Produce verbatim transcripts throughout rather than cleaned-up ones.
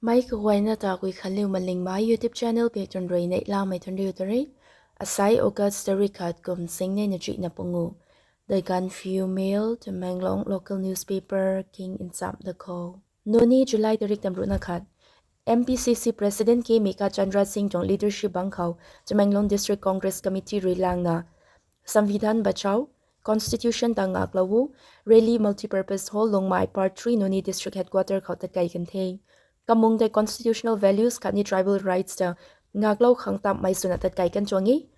Mei kaguayna ta Guikhanliu Malingmei YouTube channel pei tuang rui neihlamei tuang riu ta re. Asai August tarik khat kum singnei na chuihna pungu. The Gaanphiu Mail, Tamenglong local newspaper king nchamh da khou. Nuni July tarik tamruhna khat. M P C C President K Meghachandra Singh tuang leadership bang khou Tamenglong District Congress Committee rui langna Samvidhan Bachao, Constitution ta ngaklou o, rally Multipurpose Hall Lungmei Part three Nuni District Headquarter khou tatkei kan the. Kamung tei constitutional values khatni tribal rights ta ngaklou khang tammei swna tatkei kan tuang e.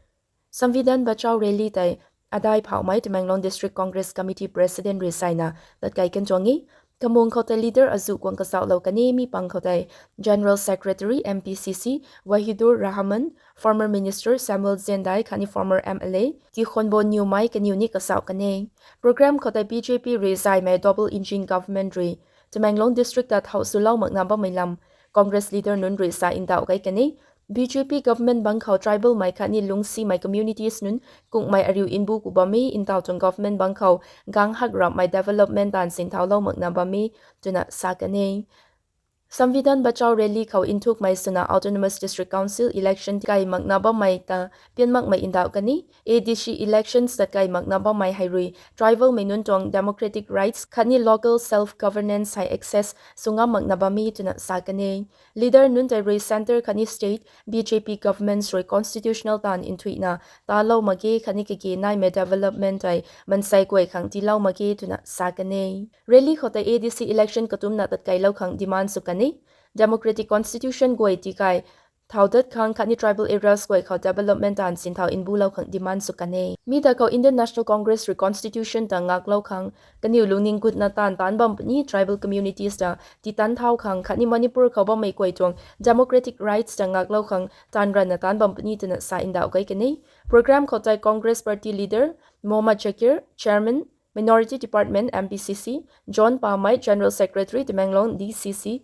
Samvidhan Bachao rally tei adai phauhmei Tamenglong District Congress Committee President rui saina tatkei kan tuang e. Kamung khou tei leader azuh guang kazauhlou kan e, mi pang khou tei General Secretary M P C C Wahidur Rahman, former Minister Samuel Zendai khatni former M L A Kikhonbo Newmei kaniw ni kazauh kan e. Program khou tei B J P rui zaymei double engine government rui Tamenglong District ta thau swlou makna bammei lam Congress leader nunc rui sa ndauh gei kan e. B J P government bang khou tribal mei khatni lungcsimei communities nunc kungmei ariu mbu ku bam e, ntaw tuang government bang khou gang hak rapmei development taanv sinthaulou makna bam e twna sa kan e. Samvidhan Bachao rally khou nthukmei swna Autonomous District Council election kai makna bammei ta pian makmei ndauh kan e. A D C elections ta kai makna bammei hei rui tribal mei nunc tuang democratic rights khatni local self governance hei access sw ngam makna bam e twna sa kan e. Leader nunc tei rui centre khatni state B J P governments rui constitutional taanv nthuihna talou mak ge khatni kage naimei development tei mansei guay khang tiilou mak ge twna sa kan e. Rally khou tei A D C election katumna tatkeilou khang demand sw kan e. Democratic constitution guay tikai thau dat khang khatni tribal areas guay khou development taanv sinthau mbulou khang demand sw kan e. Mi ta khou Indian National Congress rui constitution ta ngaklou khang kaniw lungning gutna taanv taanc bam puni, tribal communities ta titan thau khang khatni Manipur khou bammei guay tuang democratic rights ta ngaklou khang taanv ranna taanc bam puni twna sa ndauh gei kan e. Program khou tei Congress Party leader Mohammad Shakir, Chairman, Minority Department M P C C, John Pamei, General Secretary Tamenglong D C C,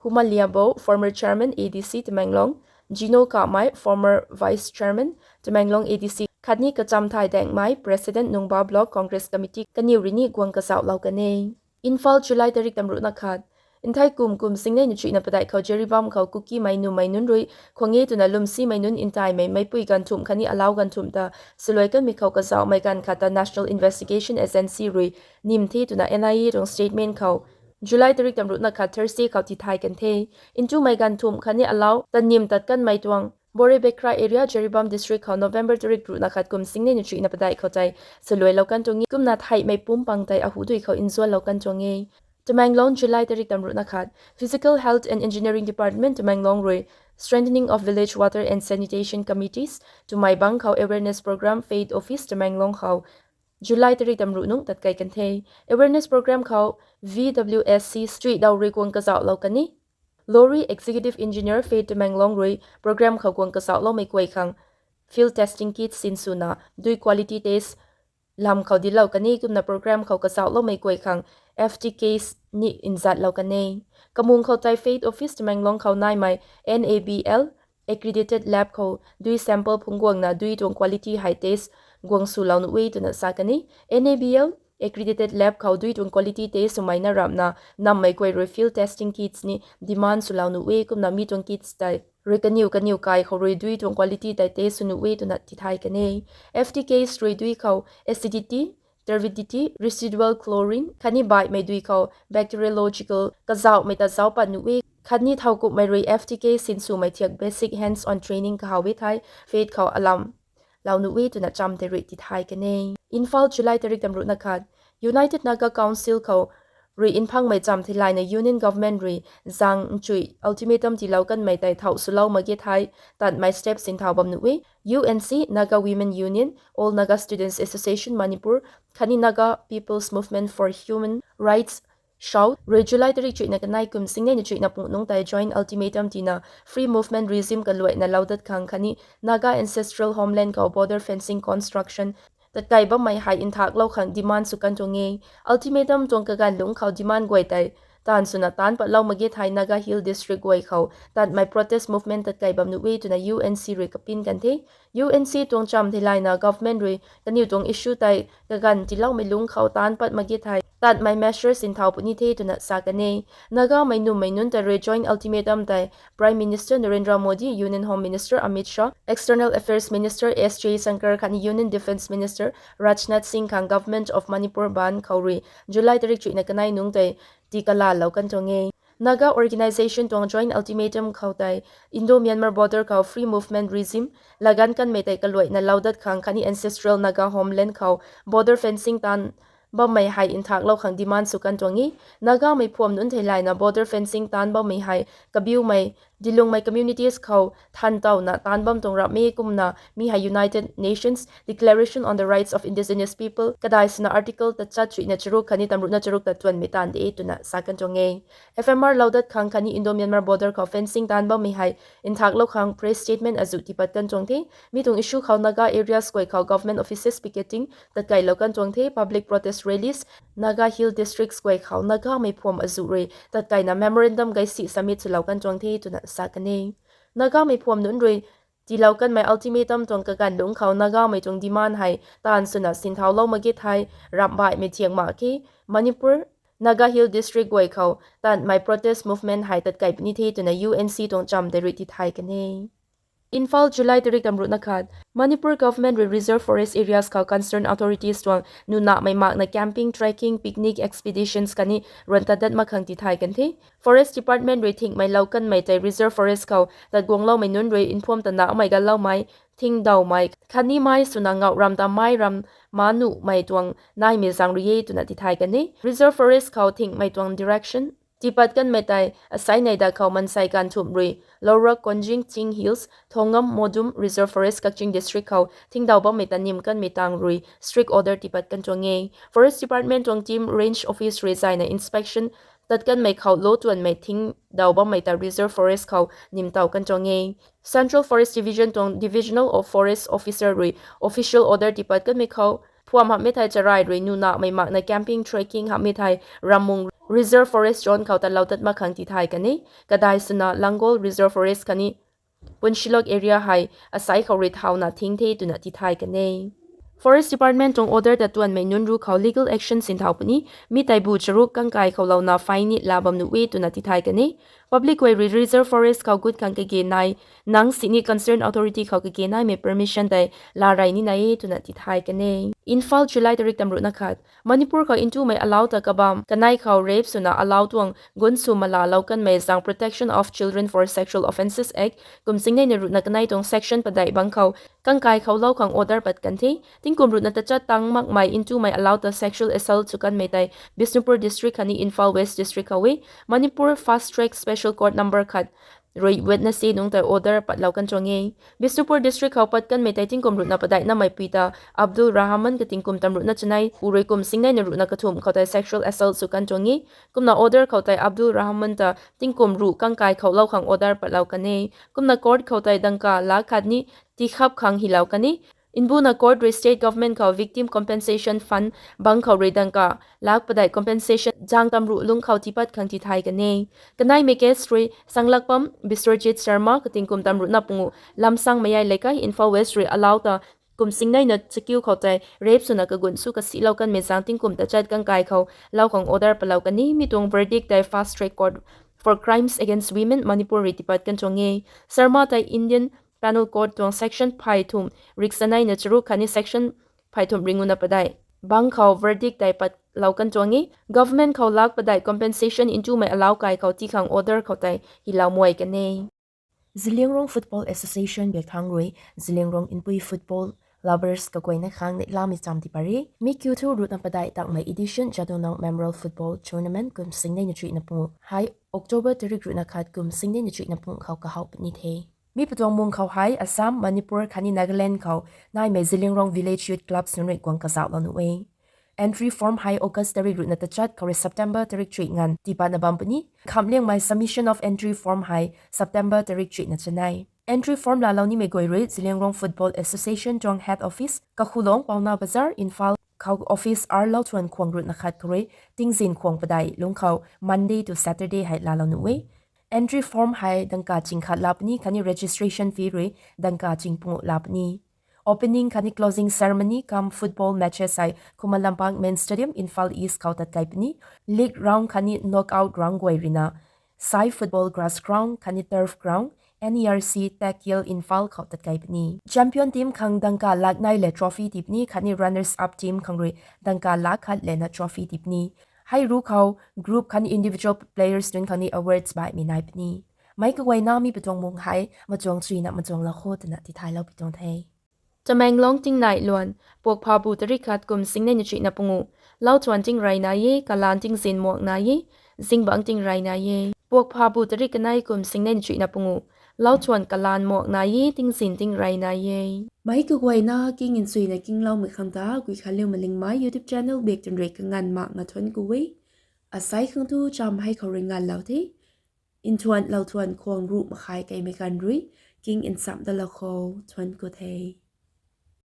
Humaliabo, former Chairman A D C Tamenglong, Gino Kamei, former Vice Chairman Tamenglong A D C khatni Kachamthai Daengmei, President Nungba Block Congress Committee kaniw rui ni guang kazauhlou kan e. Imphal, July tarik tamruhna khat. Nthei kum kum singnei na chuihna padeih khou Jiribam khou Kukimei numei nunc rui khwang e twna lwmsimei nunc ntaimei meicpui ganv thumh khatni alau ganv thumh ta swluai kanmei khou kazauhmei ganv khat ta National Investigation Agency rui nim the twna N I A tuang statement khou July tarik tamruhna khat Thursday khou tithay kan the. Ntumei ganv thumh khatni alau ta nim tat kanmei tuang Borivekra area, Jiribam district khou November tarik ruhna khat kum singnei na chuihna padeih khou tei swluailou kan tuang e. Kumna theihmei pumc pang tei ahu dui khou nzuanlou kan tuang e. Tamenglong, July tarik tamruhna khat. Physical Health and Engineering Department Tamenglong rui Strengthening of Village Water and Sanitation Committees twmei bang khou awareness program Faith Office Tamenglong khou July tarik tamruh nungc tatkei kan the. Awareness program khou V W S C Street dau rui guang kazauhlou kan e. Lori Executive Engineer Faith Tamenglong rui program khou guang kazauhloumei guay khang field testing kits sinswna dui quality test lam khou dinclou kan e. Kumna program khou kazauhloumei guay khang F T Ks ni nzatlou kan e. Kamung khou tei Faith Office Tamenglong khou naimei N A B L accredited lab khou dui sample phungc guangna dui tuang quality hei test guang swlou nuh e twna sa kan e. N A B L accredited lab khou dui tuang quality test swmei na ramhna nammei guay rui field testing kits ni demand swlou nuh e. Kumna mi tuang kits tei rui kaniw kaniw kai khou rui dui tuang quality tei test sw nuh e twna tithay kan e. F T Ks rui dui khou acidity, turbidity, residual chlorine khatni baihmei dui khou bacteriological kazauhmei ta zauc pat nuh e khatni thowkumhmei rui F T K sinswmei thiak basic hands-on training kahaw e thei Faith khou alam lou nuh e twna cham tei rui tithay kan e. Imphal, July tarik tamruhna khat. United Naga Council khou rui nphangmei cham theilayna Union Government rui zang nchui ultimatum tiilou kanmei tei thau swlou mak ge thei tatmei step sinthaw bam nuh e. U N C, Naga Women Union, All Naga Students Association Manipur khatni Naga People's Movement for Human Rights South rui July tarik chuihna kanei kum singnei na chuihna pung nungc tei joint ultimatum tina free movement regime kaluaina lou dat khang khatni Naga ancestral homeland khou border fencing construction tatkei bammei hei nthaklou khang demand sw kan tuang e. Ultimatum tuang kaganv lungc khou demand guay tei taanv swna taanc patlou mak ge thei Naga Hill District guay khou tatmei protest movement tatkei bam nuh e twna U N C rui kapin kan the. U N C tuang cham theilayna government rui kaniw tuang issue tei kaganv tiiloumei lungc khou taanc pat mak ge thei tatmei measures nthau puni the twna sa kan e. Nagamei nummei nunc ta rui joint ultimatum tei Prime Minister Narendra Modi, Union Home Minister Amit Shah, External Affairs Minister S Jaishankar khatni Union Defence Minister Rajnath Singh khang Government of Manipur baan khou rui July tarik chuihna kanei nungc tei tii kalaalou kan tuang e. Naga organisation tuang joint ultimatum khou tei Indo-Myanmar border khou free movement regime laganv kanmei tei kaluaina loudat khang khatni ancestral Naga homeland khou border fencing taanc bammei hei nthaklou khang demand sw kan tuang e. Nagamei phuam nunc theilayna border fencing taanc bammei hei kabiumei dilungmei communities khou than towna taanc bam tuang rap e kumna mi hei United Nations Declaration on the Rights of Indigenous People kadai swna article tachat chuihna charuk khatni tamruhna charuk ta tuanmei taanv de twna sa kan tuang e. F M R loudat khang khatni Indo-Myanmar border khou fencing taanc bammei hei nthaklou khang press statement azuh tiipat kan tuang the. Mi tuang issue khou Naga areas guay khou government offices picketing tatkeilou kan tuang the, public protest rallies Naga Hill Districts guay khou Nagamei phuam azuh rui tatkeina memorandum gaisi submit swlou kan tuang the twna sa kan e. Nagamei phuam nunc rui tiilou kanmei ultimatum tuang kaganv lungc khou Nagamei tuang demand hei taanv swna sinthaulou mak ge thei ramhbaihmei thiang mak khe Manipur, Naga Hill District guay khou tatmei protest movement hei tatkei puni the twna U N C tuang cham tei rui tithay kan e. Imphal, July tarik tamruhna khat. Manipur government rui reserve forest areas khou concerned authorities tuang nunahmei makna camping, trekking, picnic expeditions khatni ruan tat dat mak khang tithay kan the. Forest Department rui thingmei lou kanmei tei reserve forest khou tat guangloumei nunc rui nphuam ta namei ganloumei, thingdawmei khatni mei swna ngauh ram ta mei ram ma nuhmei tuang naimei zaeng rui e twna tithay kan e. Reserve forest khou thingmei tuang direction tiipat kanmei tei asei nei da khou mansei ganv thumh rui Loruk, Konjing, Ching Hills, Thongam, Modum Reserve Forest, Kakching District khou thingdaw bammei ta nim kanmei tang rui strict order tiipat kan tuang e. Forest Department tuang team range office rui zayna inspection tat kanmei khou lou tuanmei thingdaw bammei ta reserve forest khou nimtaw kan tuang e. Central Forest Division tuang Divisional of Forest Officer rui official order tiipat kanmei khou phuam hamhmei thei charai rui nunahmei makna camping, trekking hamhmei thei Ramung Reserve Forest Zone khou ta lou tat mak khang tithay kan e. Kadai swna Langol Reserve Forest khatni Punshilok area hei asei khou rui thauna thing the twna tithay kan e. Forest Department tuang order ta tuanmei nunc ru khou legal action sinthau puni, mi tei bu charuk kangkai khou louna fine ni la bam nuh e twna tithay kan e. Public guay rui reserve forest khou gut khang kage nai, nang sini concerned authority khou kage naimei permission tei la rey ni nai e twna tithay kan e. Imphal, July tarik tamruhna khat. Manipur khou ntumei alau ta kabam kanei khou rape swna alau tuang gun sw malalou kanmei zaeng Protection of Children for Sexual Offences Act kum singnei na ruhna kanei tuang section padeih bang khou kangkai khou lou khang order pat kan the. Tingkum ruhna tachat tang makmei ntumei alau ta sexual assault sw kanmei tei Bishnupur District khatni Imphal West District khou e. Manipur Fast Track Special Court number khat rui Wednesday nungc tei order patlou kan tuang e. Bishnupur District khou pat kanmei tei tingkum ruhna padeih namei pui ta Abdul Rahman katingkum tamruhna chanei, u rui kum singnei na ruhna kathumh khou tei sexual assault sw kan tuang e. Kumna order khou tei Abdul Rahman ta tingkum ruh kangkai khou lou khang order patlou kan e. Kumna court khou tei dangka lakh khat ni tikhap khang hilou kan e. Mbuna court rui state government khou victim compensation fund bang khou rui dangka lakh padeih compensation zaeng tamruh lungc khou tiipat khang tithay kan e. Kaneimei case rui Sanglakpam Biswajit Sharma katingkum tamruhna pangu Lamsang Mayai Leikai, Imphal West rui alau ta kum singnei na chakiu khou tei rape swna kagun sw kasilou kanmei zaeng tingkum tachat kangkai khou lou khang order patlou kan e. Mi tuang verdict tei Fast Track Court for Crimes Against Women Manipur rui tiipat kan tuang e. Sharma tei Indian Penal Code tuang section phay thumh riksanei na charuk khatni section phay thumh ringuna padeih bang khou verdict tei patlou kan tuang e. Government khou lakh padeih compensation ntumei alau kai khou tii khang order khou tei hilou muai kan e. Zeliangrong Football Association biak thang rui Zeliangrong Npui football lovers kaguayna khang neihlamei cham tiipat re. Mi kiu thu ruhna padeih takmei edition Jadonang Memorial Football Tournament kum singnei na chuihna pangu hei October tarik ruhna khat kum singnei na chuihna pangu khou kahaw puni the. Mi patuang mung khou hei Assam, Manipur khatni Nagaland khou naimei Zeliangrong Village Youth Clubs nunc rui guang kazauhlou nuh e. Entry form hei August tarik ruhna tachat khou rui September tarik chuih nganv tiipatna bam puni. Khamliangmei submission of entry form hei September tarik chuihna chanei. Entry form laalou nimei guay rui Zeliangrong Football Association tuang head office, Kakhulong, Paona Bazar, Imphal khou office hour lou thuan khwang ruhna khat khou rui tingzin khwang padeih lungc khou Monday to Saturday hei laalou nuh e. Entry form hei dangka ching khat laa puni khatni registration fee rui dangka ching pungu laa puni. Opening khatni closing ceremony cum football matches hei Khuman Lampak Main Stadium, Imphal East khou tat kai puni. League round khatni knockout round guay ruina Sai Football Grass Ground khatni Turf Ground, N E R C Tech Hill, Imphal khou tat kai puni. Champion team khang dangka lak nei le trophy tii puni khatni runners up team khang rui dangka lak khat lena trophy tii puni. Hei ru khou group khatni individual players nunc khang ni awards baihmei nai puni. Meic kaguayna mi patuang mung hei matuang chuina matuang lou kho twna tithaylou pi tuang the. Tamenglong tingnai luan, puak phabu tarik khat kum singnei na chuihna pungu, lou thuan tingrey nai e, kalaan tingzin muak nai e, zingbangc tingrey nai e. Puak phabu tarik kanei kum singnei na chuihna pungu, lou thuan kalaan muak nai e, tingzin tingrey nai e. Meic kaguayna king nchuina kingloumei khang ta gui khanliu malingmei YouTube channel bak twn rui kanganv mak nga thuanc ku e. Asei khang tu cham hei khou rui nganvlou the. Nthuan lou thuan khwang ruh makhai keimei ganv rui king nchamh dalou khou thuanc ku the.